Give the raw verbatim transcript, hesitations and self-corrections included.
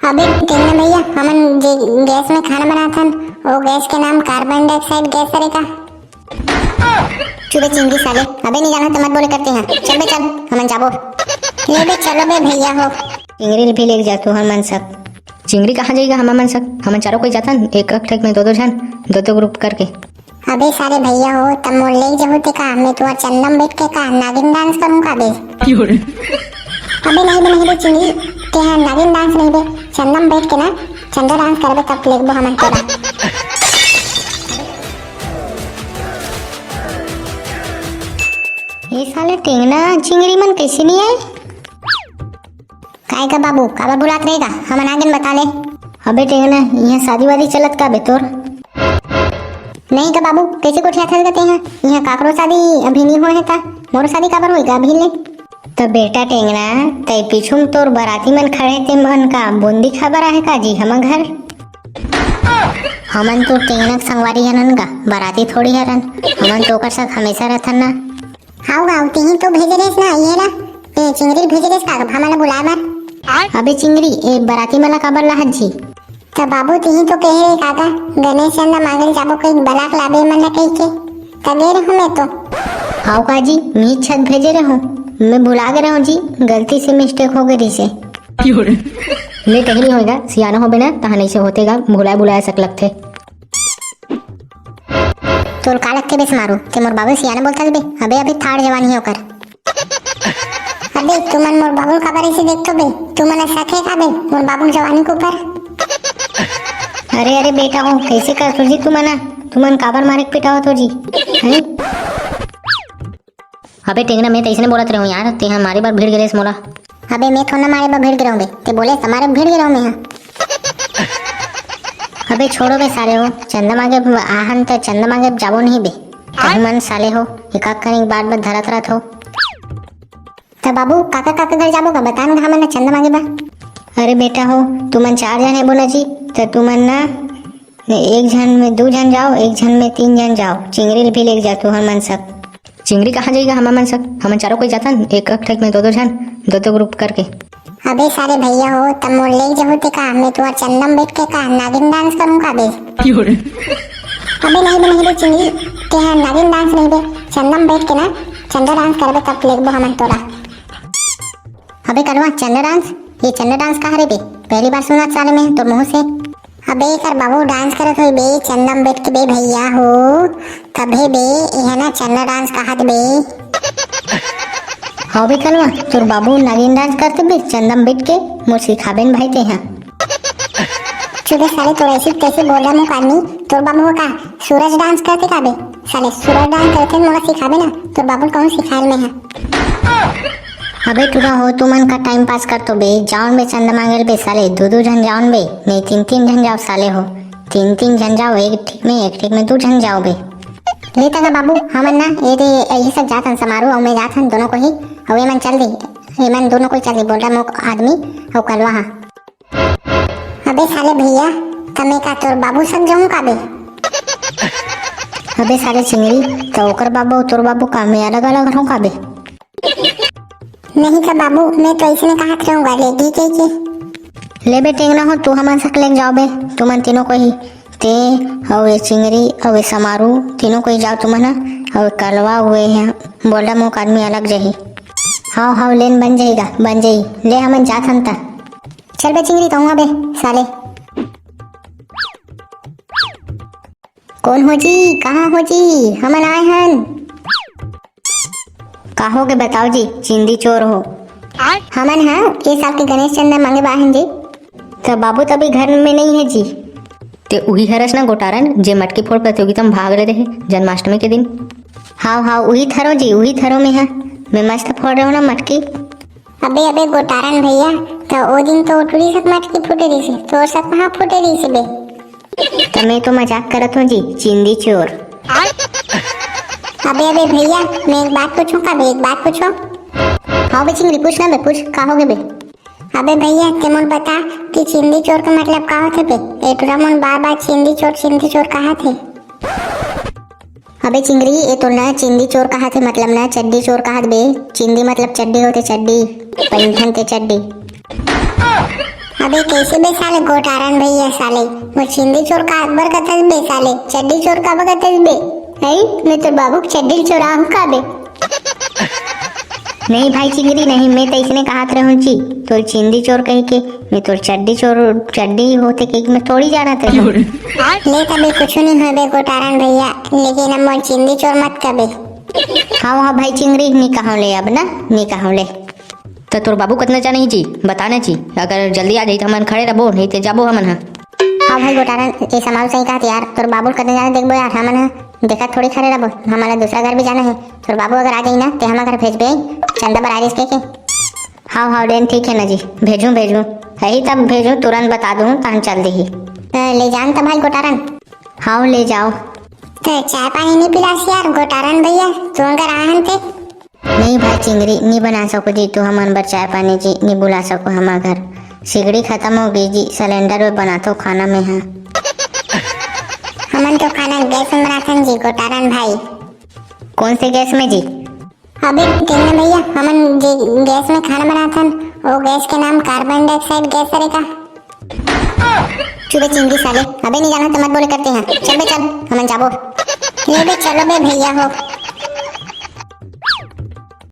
अबे टेंगना भैया, हमन जे गैस में खाना बनाथन, वो गैस के नाम कार्बन डाइऑक्साइड गैस हरे का? चुप बे चिंगी साले, अबे नहीं जाना तो मत बोले करते हैं। चल बे चल, हमन जाबो। ले बे चलो बे भैया हो। चिंगरी भी लेके जा तू हर मन सक। चिंगरी कहाँ जाएगा हमार मन सक? हमन चारों कोई जाथन, एक एक ठेक में दो दो झन, दो दो ग्रुप करके। अबे सारे भैया हो, तब मोर ले जहू ते का? मैं तुहर चंदम बैठ के का नागिन डांस करूँ का बे? अबे नहीं बे, नहीं बे चिंगी, ते हा नागिन डांस नहीं बे, चंदम बैठ के ना चंदा डांस करबे तब लेगबो हमन तोरा। ये साले टेंगना चिंगरी मन कैसे नहीं आए? काय का बाबू, काबर बुलात रहेगा? हमन आगे बता ले। अबे टेंगना, यहाँ शादी वादी चलत का बे तोर? नहीं का बाबू, कैसे गोठियाथस गा तेहा? यहाँ काकरो शादी अभी नहीं होए हे ता मोर शादी काबर होएगा अभी ले? त बेटा टेंगना, तै पीछू में तोर बराती मन खड़े ते मन का बूंदी खाबर आहे का जी हमर घर? हमन तो टेंगना के संगवारी हरन का, बराती थोड़ी हरन। हमन तो ओकर साथ हमेशा रहथन ना। हाउ गाँव, तिही तो भेजे रेस ना, ये ला। ए, चिंगरी भेजे रेस का, हमन ला बुलाए बर। अबे चिंगरी, ए बराती मन ला काबर लाहत जी? त बाबू, तिही तो कहे रे काका, गणेश चंदा मांगे ल जाबो कहीं बलाक लाबे मन ला कही के। त गे रहूं मैं तो। हाउ का जी, मी छत भेजे रहूं। मैं भुला गे रहूं जी, गलती से मिस्टेक हो गई से। ले टहनी होएगा, सियाना होबे ना, तहां नहीं से होते गा, भुलाए भुलाए सक लगथे। तोर का लगथे बे समारू? ते मोर बाबू सियाना बोलथस बे? अबे अभी थाड़ जवानी हे ओकर। अबे तुमन मोर बाबू काबर ऐसे देखथो बे? तुमन ला शक हे का बे मोर बाबू जवानी के ऊपर? अरे अरे बेटा हो, कैसे करथो जी तुमन? तुमन काबर मारे के पिटावत हो जी? हैं? अबे टेंगना, मैं तैसने बोलत रहूं यार, ते हा मारे बर भिड़ गेलेस मोला। अबे मैं थोड़ा मारे बर भिड़ गे रहूं बे, ते बोले त मारे भिड़ गे रहूं मैं हा। अबे छोड़ो बे साले हो, चंदा मांगे आहन त चंदा मांगे जाबो नहीं बे। कहूं मन साले हो, एका कनी बात बात धरत रहत हो। त बाबू, काका काका घर जाबो का? बता ना, हमन ना चंदा मांगे बा। अरे बेटा हो, तुमन चार जन हे बोला जी, त तुमन ना एक झन में दू झन जाओ, एक झन में तीन झन जाओ। चिंगरी भी लेके जा तू हर मन सक। चिंगरी कहाँ जाएगा हमार मन सक? हमन चारों कोई जाथन, एक एक ठेक में दो दो झन, दो दो ग्रुप करके। अबे सारे भैया हो, तब मोर ले जहू ते का? मैं तुहर चंदम बैठ के का नागिन डांस करूँ का बे? अबे नहीं बे, नहीं बे चिंगी, ते हा नागिन डांस नहीं बे, चंदम बैठ के ना चंदा डांस करबे तब लेगबो हमन तोला। अबे कलवा, चंदा डांस? ये चंदा डांस का हरे बे? पहली बार सुना साले में तोर मुंह से। अबे एकर बाबू डांस करत होई बे, चंदम बैठ के बे भैया हो, तभे बे, एहा ना चंदा डांस कहत बे। हाव बे कलवा, तोर बाबू नागिन डांस करत बे, चंदम बैठ के, मोर सिखाबेन भाई तेहा। चुदे साले, तोर ऐसी तैसी बोल रहा मुंह आदमी, तोर बाबू का सूरज डांस करते का बे? साले सूरज डांस करते मोला सिखाबे ना, तोर बाबू कहूँ सिखायल में है। अबे टूरा हो, तुमन का टाइम पास करथो बे, जाओन बे चंदा मांगेल बे साले, दू दू झन जाओन बे, नहीं तीन तीन झन जाओ साले हो, तीन तीन झन जाओ, एक ठीक में, एक ठीक में दू झन जाओ बे। ले तगा बाबू, हमन ना ये दे, ये सब जाथन समारू, अउ मैं जाथन दोनों को ही, अउ ये मन चल दी, ये मन दोनों को ही चल दी, बोल रहा मुख आदमी, अउ कलवा हा। अबे साले भैया, तमे का तोर बाबू संग जाऊं का बे? अबे साले चिंगरी, त ओकर बाबू अउ तोर बाबू का मैं अलग-अलग रहूं का बे? नहीं का बाबू, मैं तो ऐसने कहत रहूं गा, ले घी के के। ले बे टेंगना हो, तू हमन सक लेके जाओ बे, तुमन तीनों को ही। ते, अउ ये चिंगरी, अउ ये समारू, तीनों को ही जाओ तुमन ह, अउ कलवा हुए हैं, बोल्डा मुख आदमी अलग जही। हाव, हाव, लेन बन जाही गा, बन जाही। ले हमन जात हन त। चल बे चिंगरी, कहूँ बे, साले। कौन हो जी? कहाँ हो जी? हमन आए हन। का हो गे बताओ जी, चिंदी चोर हो। हमन ह ए साल के गणेश चंदा मांगे बर आए हन जी। त बाबू तभी घर में नहीं है जी। ते उही हरस ना गोटारन, जे मटकी फोड़ प्रतियोगिता में भाग ले रहे जन्माष्टमी के दिन। हाव, हाव, उही थरो जी, उही थरो में ह। मैं मस्त फोड़ रहे हो ना मटकी। अबे, अबे, गोटारन भैया, त ओ दिन तो टूरी सक मटकी फूटे रहिसे, तोर सक कहाँ फूटे रहिसे बे? त मैं तो मजाक करत हूँ जी, चिंदी चोर। अबे, अबे भैया, मैं एक बात पूछूं का बे, एक बात पूछूं? हाव बे चिंगरी, पूछ ना बे, पूछ, का हो गे बे? अबे भैया, ते मोर बता कि चिंदी चोर का मतलब का होथे बे? ए टूरा मन बार बार चिंदी चोर, चिंदी चोर कहा थे? अबे चिंगरी, ए तो ना चिंदी चोर कहा थे, मतलब ना चड्डी चोर कहा थे बे। चिंदी मतलब चड्डी होथे, चड्डी, पहिनथन ते चड्डी। अबे कइसे बे साले गोटारन भइया साले, मोर चिंदी चोर का बर कथस बे साले, चड्डी चोर का बर कथस बे? हई, मैं तोर बाबू के चड्डी ल चोराहूं का बे? नहीं भाई चिंगरी, नहीं, मैं तो इसने कहत रहूं जी, तोर चिंदी चोर कहि के, मैं तोर चड्डी चोर, चड्डी होथे कहि के मैं थोड़ी जानत रहूं। ले तबे कुछु नहीं होय बे गोटारन भइया, लेकिन अब मोर चिंदी चोर मत कबे। हाँ, हाँ भाई चिंगरी, नी कहूं ले अब ना, नी कहूं ले। त तोर बाबू कतना जाना ही जी, बता ना जी, अगर जल्दी आ जाही त हमन खड़े रहबो, नहीं ते जाबो हमन ह। हाँ भाई गोटारन, ये समाल सही कहत यार, तोर बाबू ल कतना जाना देखबो यार, हमन ह देखत थोड़ी खड़े रहबो, हमन ला दूसरा घर भी जाना है। तोर बाबू अगर आ जाही ना, ते हमर घर भेजबे, चंदा बर आय रिहिस कहि के। हाँ, हाँ, डेन ठीक है ना जी, भेजूं, भेजूं, यही तब भेजूं, तुरंत बता दूं, तहन चल देही। अ, ले जान त भाई गोटारन। हाँ, ले जाओ। त चाय पानी नहीं पिलास यार गोटारन भइया, तू अगर आए हन ते। नहीं भाई चिंगरी, नी बना सको जी तू हमन बर चाय पानी जी, नी बुला सको हमर घर। सिगड़ी खत्म हो गई जी, सिलेंडर में बनाथो खाना में हा। हमन तो खाना गैस में बनाथन जी गोटारन भाई। कौन से गैस में जी? अबे टेंगना भइया, हमन जे गैस में खाना बनाथन, वो गैस के नाम कार्बन डाइऑक्साइड गैस हरे का? चुप बे चिंगरी साले, अबे नहीं जाना तो मत बोले करते हैं। चल बे चल, हमन जाबो। ले बे चलो बे भइया हो,